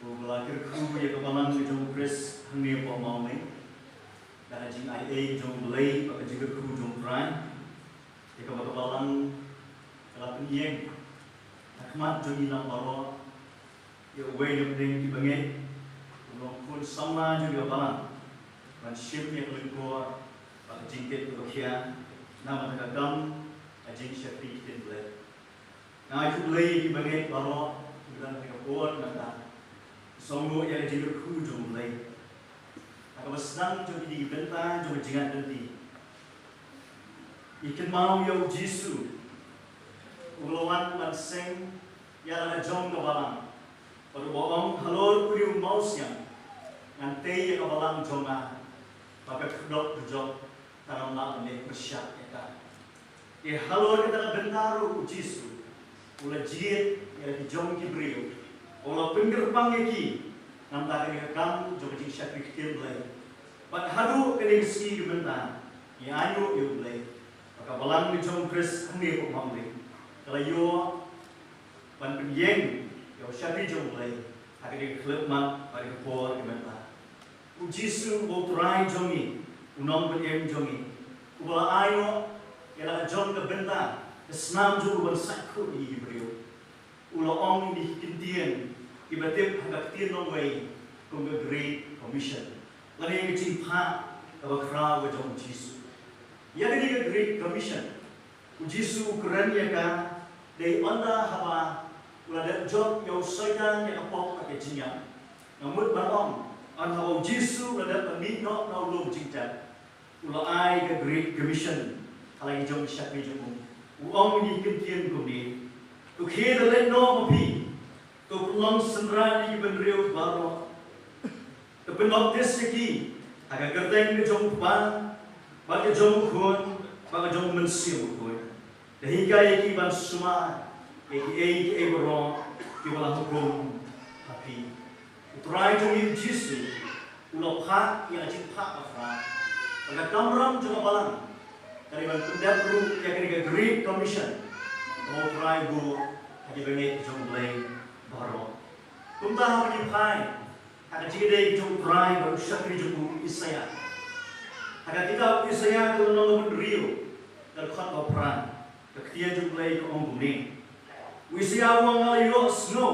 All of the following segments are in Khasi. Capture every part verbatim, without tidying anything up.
Ba la kyrkhu ïa ka balang ka jong u Khrist hangne hapoh Mawlai da ka jingai ei jong U Blei bad ka jingkyrkhu jong U Trai, ïa kaba ka balang ka la pynïeng ha khmat jong ngi lang baroh ïa uwei na pdeng ki bangeit, u long khun samla jong ka balang, ban shim ïa ka lyngkor bad ka jingkit kaba khia namar ka kam ka jingshakri ktien Blei. Nga ai khublei ïa ki bangeit baroh kiba don ha kane ka por mynta, sngewbha ïa ka jingkyrkhu jong U Blei. Ha kaba sdang jong kine ki bynta jong ka jingïaid lynti, ngi kynmaw ïa U Jisu uba la wan ban seng ïa la ka jong ka balang, bad uba ong, halor une u mawsiang ngan tei ïa ka balang jong nga, bad ka khyrdop dujok kan ym lah ban leh pyrshah ïa ka. Te halor kata ka bynta ruh U Jisu u la jied ïa la ki jong ki briew, u la pynkyrpang ïa ki na bynta kane ka kam jong ka jingshakri ktien Blei. Bad haduh kane ka sngi ka bynta ngi ainguh ïa U Blei ba ka balang ka jong U Khrist hangne hapoh Mawlai ka la ïoh ban pynïeng ïa u shakri jong U Blei ha kane ka khyllipmat bad ka por ka bynta. U Jisu uba U Trai jong ngi, u nongpynim jong ngi, uba la ai noh ïa la ka jong ka bynta, ka snam jong u ban sait khuid ïa ngi ki briew, u la ong ïa kine ki kyntien kiba tip ha ka ktien nongwei kum ka Great Commission, lane ka jingphah kaba khraw ka jong U Jisu. Ïa kane ka Great Commission U Jisu u kren ïa ka dei ynda haba u la dep jop ïa u Soitan ïa ka pop bad ka jingïap. Nga mut ban ong, ynda haba U Jisu u la dep ban mih noh na u lum jingtep, u la ai ka Great Commission ha la ki jong ki shakri jong u. U ong ïa ki kyntien kumne: To khie da leit noh ma phi, to pynlong synran ïa ki bynriew baroh, to pynbaptis ïa ki ha ka kyrteng ka jong u Kpa bad ka jong u Khun bad ka jong u Mynsiem Bakhuid, da hikai ïa ki ban sumar ïa kiei kiei baroh kiba la hukum ha phi. U Trai jong ngi U Jisu u la phah ïa ka jingphah bakhraw bad ka kamram jong ka balang ka dei ban pyndep ruh ïa kane ka Great Commission kaba U Trai u buh ha ki bangeit jong U Blei baroh. Kumta haba ngi phai ha ka jingïadei jong U Trai bad u shakri jong u Isaiah, ha ka kitab u Isaiah ka lynnong kaba hynriew, ka dkhot ba phra, ka ktien jong U Blei ka ong kumne: U Isaiah u ong, nga la ïohsngew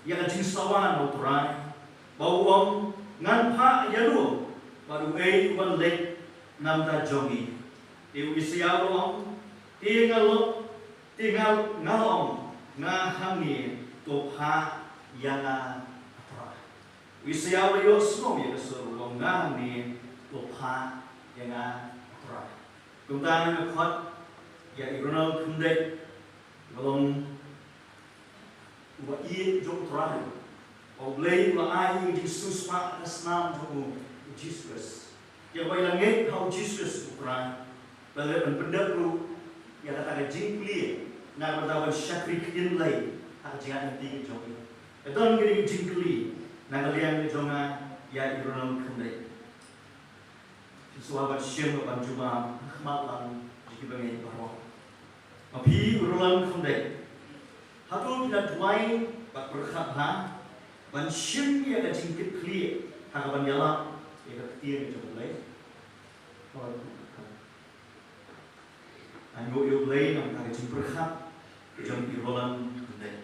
ïa ka jingsawa na U Trai ba u ong, ngan phah ïano bad uei u ban leit na bynta jong ngi? Te u Isaiah u ong, te nga la, te nga, nga la ong, nga hangne, to phah ïa nga, A Trai. U Isaiah u la ïohsngew ïa ka sur, u ong, nga hangne, to phah ïa nga, A Trai. Kumta nga khot ïa i Ronald Khymdeit, uba long uba ïeit jong U Trai, ba U Blei u la ai ïa ka jingsiewspah ha ka snam jong u, U Jisu Khrist. Ïa uba i la ngeit ha U Jisu Khrist U Trai, ba la dep ban pyndep ruh ïa kata ka jingplie na ka bynta ban shakri ktien Blei ha ka jingïaid lynti ka jong ngi. Ka don kane ka jingkylli na ka liang ka jong nga ïa i Ronald Khymdeit. Phin sa wan ban shim bad ban jubab ha khmat lang jong ki bangeit baroh. Ma phi u Ronald Khymdeit, hato phi la duwai bad pyrkhat bha ban shim ïa ka jingkitkhlieh ha kaban ïalap ïa ka ktien jong U Blei? Ainguh ïa U Blei na ka bynta ka jingpyrkhat jong i Ronald Khymdeit.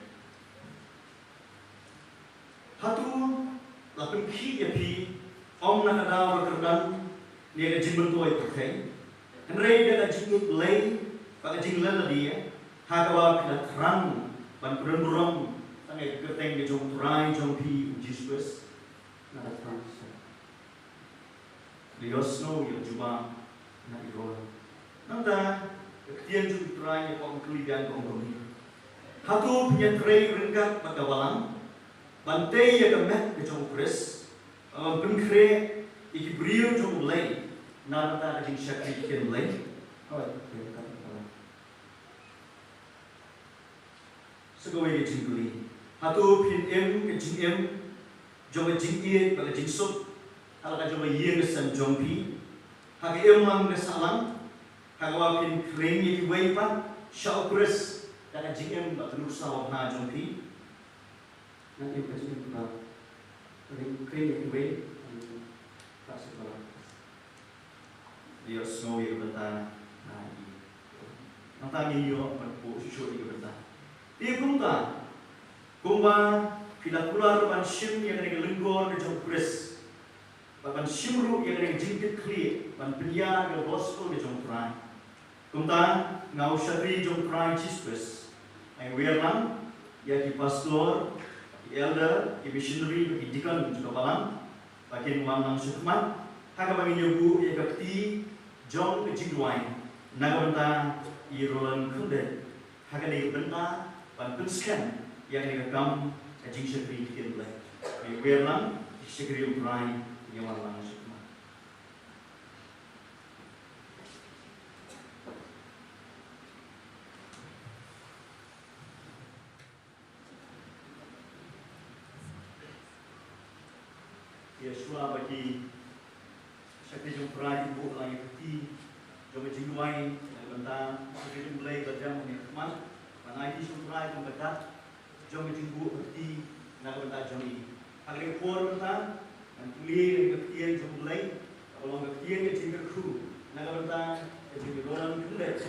Hato la pynkhih ïa phi, ym na ka daw ka kyrdan ne ka jingmyntoi pyrthei, hynrei da ka jingïeit Blei bad ka jingleh lade, ha kaba phi la thrang ban pynrem burom tang ïa ka kyrteng ka jong U Trai jong phi U Jisu Khrist? Nga la thrang shisha. Ka ïohsngew ïa ka jubab na i Ronald. Nangta ka ktien jong U Trai ïa ka ong kylli biang ka ong kumne: Hato phin ïatrei ryngkat bad ka balang ban tei ïa ka met ka jong U Khrist, ban pynkhreh ïa ki briew jong U Blei na ka bynta ka jingshakri ktien Blei? Hooid, phin ïatrei ryngkat bad ka balang. Sa kawei ka jingkylli: Hato phin im ka jingim jong ka jingïeit bad ka jingsuk ha la ka jong ka ïing ka sem jong phi, ha ka imlang ka sahlang, ha kaba phin khring ïa kiwei pat sha U Khrist da ka jingim bad ka nuksa babha jong phi? Ngan im ka jingim kaba Ring kring ïa kiwei, um, ka shu balang. Ïohsngew ïa ka bynta na i. Nangta ngin ïoh ban buh shuh shuh ïa ka bynta. Te kumta, kumba phi la kular ban shim ïa kane ka lyngkor ka jong u Khrist, bad ban shim ruh ïa kane ka jingkitkhlieh ban pynïar ïa ka gospel ka jong u Trai. Kumta, nga u shakri jong u Trai Jisu Khrist, nga wer lang ïa ki pastor, ki elder, ki missionary, ki deacon jong ka balang, ba kin wan lang sha khmat ha kaba ngin ïa buh ïa ka kti jong ka jingduwai na ka bynta i Roland Khymdeit, ha kane ka bynta ban pynskhem ïa kane ka kam ka jingshakri ktien Blei. Nga wer lang, ki shakri u Trai, ngin ïa wan lang sha khmat. Ïa shuwa ba ki shakri jong u Trai kin buh lang ïa ka kti jong ka jingduwai, ïa ka bynta shakri jong u Blei ba jam ha khmat, ban aiti sha u Trai kum ka dak jong ka jingbuh ka kti na ka bynta jong ngi. Ha kane ka por mynta ngan pule ïa ka ktien jong u Blei, kaba long ka ktien ka jingkyrkhu na ka bynta ka jong i Roland Khymdeit.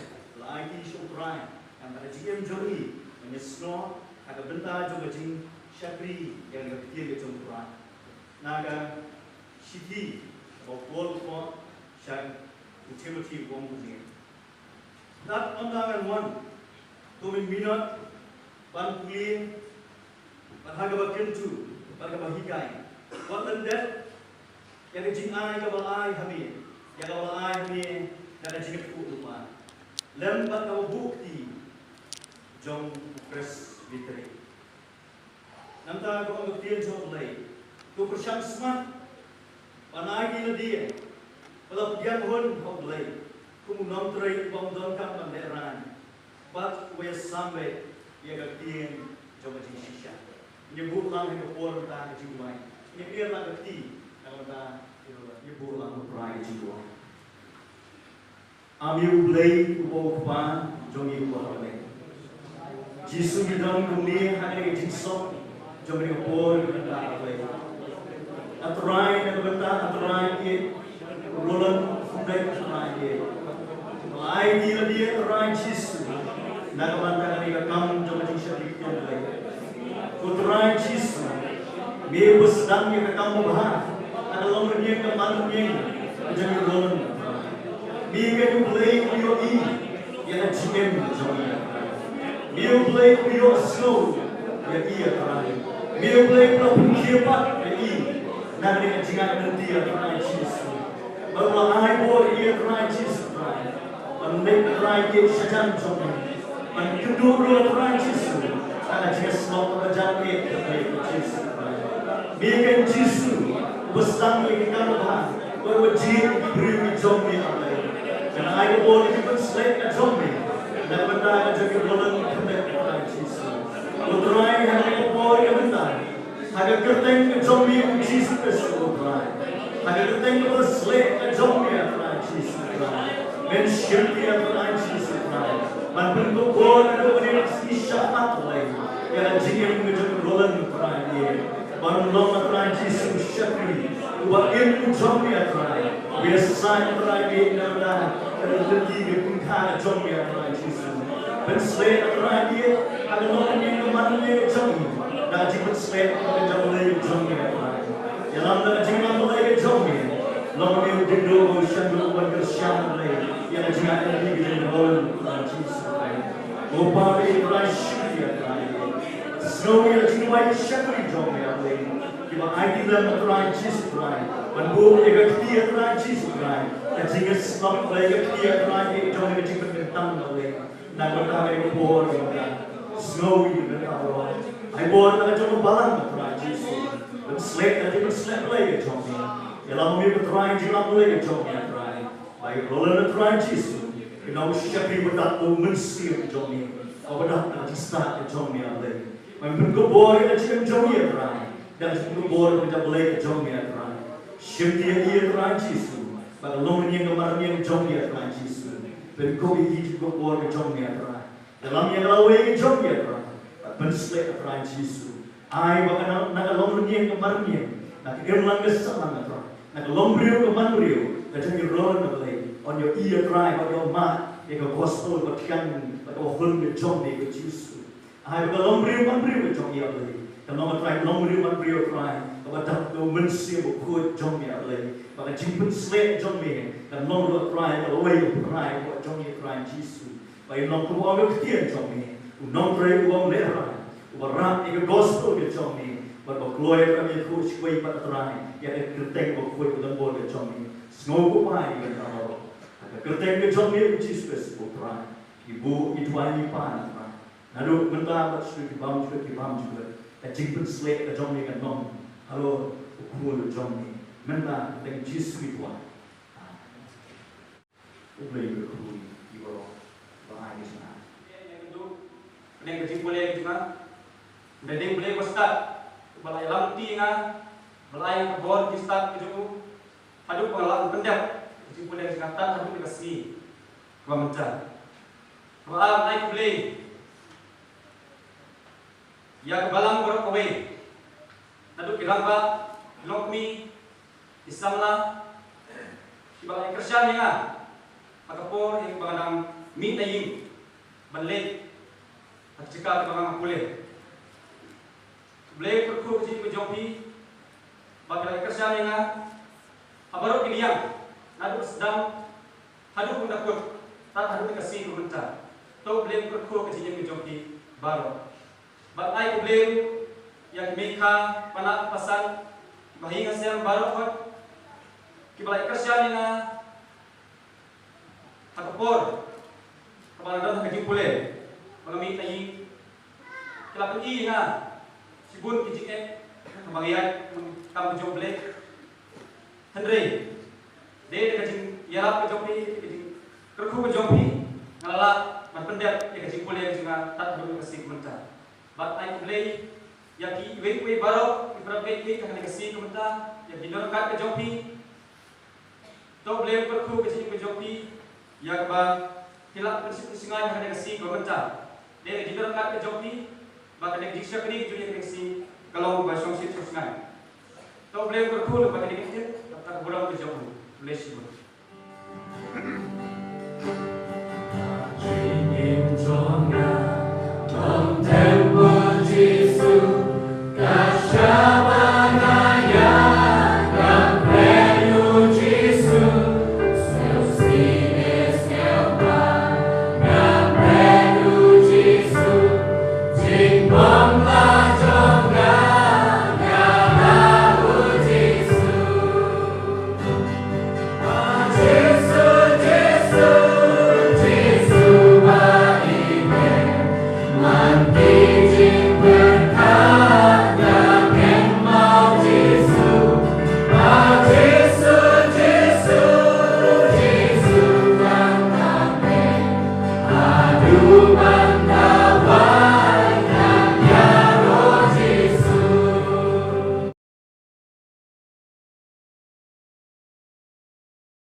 La aiti sha u Trai, nangta ka jingim jong ngi ngan ïasnoh ha ka bynta jong ka jingshakri ïa ka ktien ka jong u Trai. Na ka shithi kaba u Paul u thoh sha u Timothi u ong kumne. Tad ynda ngan wan, to men minot ban pule, bad ha kaba kyntu, bad kaba hikai, wat lyndet ïa ka jingai kaba la ai ha me, ïa kaba la ai ha me da ka jingïathuhlypa lem bad kaba buh kti jong u Presbytery. Nangta ka ong ka ktien jong u Blei, to pyrshang smat ban ai ïa lade ba la pdiang hun ha u Blei kum u nongtrei uba ym donkam ban lehraiñ bad uba ïasam beit ïa ka ktien jong ka jingshisha. Ngin buh lang ha ka por mynta ka jingduwai. Ngin ïa lang ka kti na ka bynta, ngin buh lang ha u Trai ka jingduwai. A me u Blei uba u Kpa jong ngi uba ha bneng. Jisu, ngi don kumne ha kane ka jingsop jong kane ka por kaba bha, a Blei. A Trai, na ka bynta a Trai ïeit Roland Khymdeit, a Trai ïeit. Ai ïa lade, a Trai Jisu, na ka bynta kane ka kam jong ka jingshakri ktien Blei. Ko Trai Jisu, me uba sdang ïa ka kam babha ha ka longrynieng ka manrynieng ka jong i Roland. Me keiñ u Blei uba ïohi ïa ka jingim jong i. Me u Blei uba ïohsngew ïa i, a Trai. Me u Blei uba la pynkhiah pat ïa i na kane ka jingai lynti, a Trai Jisu. Bad u la ai bor ïa i, a Trai Jisu Trai, ban leit, a Trai, ïeit shajan jong me, ban kynduh ruh, a Trai Jisu, ha ka jingïasyllok kaba jan ïeit, a Trai Jisu Trai. Me keiñ Jisu uba sdang ïa ka kam babha, uba jied ïa ki briew ki jong me, a Blei. Ngan ai ka bor ïa ka jingpynsleh ka jong me na ka bynta ka jong i Roland Khymdeit, a Trai Jisu. Ko Trai, ha kane ka por, ha kane ka bynta, ha ka kyrteng ka jong me, ko Jisu Khrist, ko Trai. Ha ka kyrteng kaba la sleh ka jong me, a Trai Jisu Khrist, men shim ïa, a Trai Jisu Khrist, ban pynkupbor ïa kane ka sngi shaphang, a Blei, ïa ka jingim ka jong i Roland, a Trai, ïa ban long, a Trai Jisu, u shakri uba im u jong me, a Trai. Ïa saiñ, a Trai, ïa na ka lynti ka jong me, a Trai Jisu. Pynsleh, a Trai, ïa ha ka longrynieng ka manrynieng ka jong i da ka jingpynsleh ka jong u Blei ka jong me, a Trai. Ïalam da ka jingïalam Blei ka jong me. Long me u diengduh u shynrang uban kyrshan, a Blei, ïa ka jingïaid lynti ka jong i Roland, a Trai Jisu Khrist. Ko Pa, a Trai, shim ïa, a Trai. Sngew ïa ka jingduwai shakri jong me, a Blei, kiba aiti lem, a Trai Jisu Khrist, ban buh ïa ka kti, a Trai Jisu Khrist, ka jingïasyllok, a Blei, ka kti, a Trai, ka jong ka jingpynkyntang, a Blei. Na ka bynta kane ka por, a Blei, sngew ïa ka bynta baroh. Ai bor na ka jong ka balang, a Trai Jisu, ban sleh, a Trai, ban sleh, a Blei, ka jong me. Ïalam me, a Trai, jingïalam, a Blei, ka jong me, a Trai. Ba i Roland, a Trai Jisu, ka long u shakri uba dap u mynsiem jong me, uba dap na ka jingstad ka jong me, a Blei. Ban pynkupbor ïa ka jingim jong i, a Trai, da ka jingpynkupbor ka jong u Blei ka jong me, a Trai. Shim ïa i, a Trai Jisu, ba ka longrynieng ka manrynieng ka jong i, a Trai Jisu, pynkup ïa i, jingpynkupbor ka jong me, a Trai. Ïalam ïa ka lawei ka jong i, a Trai, bad pynsleh, a Trai Jisu. Ai ba ka na, na ka longrynieng ka manrynieng Na ka imlang ka sahlang, A Trai, na ka longbriew ka manbriew ka jong ngi ruh, A Blei, yn ïohi, A Trai, bad ïohmad ïa ka gospel bathiang bad ka hun ka jong me, ko Jisu. Ai ba ka longbriew manbriew ka jong ngi, A Blei, kan long, A Trai, longbriew manbriew, A Trai, kaba dap da U Mynsiem Bakhuid jong me, A Blei, ba ka jingpynsleh jong me kan long ruh, A Trai, ka lawei, A Trai, ka jong ngi, A Trai Jisu. Ba in long kum u ong ka ktien jong me, u nongtrei u bym lehrain, uba rah ïa ka gospel ka jong me, bad ba kloi ka me, ko Jisu, bad, A Trai, ïa ka kyrteng bakhuid ba don bor ka jong me. Sngewbha ïa ka, ka kyrteng ka jong me, U Jisu Khrist, ko Trai. Ngi buh, ngi duwai, ngi pan, A Trai, naduh mynta bad sha ki bymjukut, ki bymjukut, ka jingpynsleh ka jong me kan long halor u khun jong me. Mynta ha ka kyrteng Jisu ngi duwai. Amen. U Blei u kyrkhu ïa phi baroh ba ai ka jingïarap. Pynban ka jingpule ka jong nga. Nga dei U Blei uba stad, uba la ïalam lynti ïa nga, uba la ai ka bor jingstad ka jong u, haduh ba nga lah ban pyndep ka jingpule ka jong nga tad haduh ka sngi kaba mynta. Kaba ar, ai U Blei ïa ka balang baroh kawei, naduh ki rangbah, ki longkmie, ki samla, kiba la ïa kyrshan ïa nga ha ka por ïa kaba nga dang mih na ïing ban leit ha ka jaka kaba nga pule. Blei, kyrkhu ka jingim ka jong phi, ba phi la ïa kyrshan ïa nga ha baroh ki liang, naduh sdang haduh ba nga da kut, tad haduh ka sngi kaba mynta. To Blei, kyrkhu ka jingim ka jong phi baroh. Bad ai U Blei ïa ki meikha, panak pasan, kiba ha ïing ha sem baroh, kiba la ïa kyrshan ïa nga ha ka por kaba nga don ha ka jingpule, ba nga mih na ïing. Ki la pyni ïa nga shibun ki jingeh kaba nga ïaid kam ka jong U Blei. Hynrei dei da ka jingïarap ka jong phi, ka jingkyrkhu ka jong phi, nga la lah ban pyndep ïa ka jingpule ka jong nga tad haduh ka sngi kaba mynta. Bad ai U Blei ïa kiwei kiwei baroh kiba ïeit ha kane ka sngi kaba mynta, ïa ki nongryngkat ka jong phi. To Blei, kyrkhu ka jingim ka jong phi, ïa kaba phi la pynsngewsih ha kane ka sngi kaba mynta. Dei ka jingdon ryngkat ka jong phi ba kane ka jingshakri ka jong ngi ha kane ka sngi ka long ba shongshit shongsngain. To Blei, kyrkhu lypa kane ka ktien, kata ka burom ka jong U Blei shibun.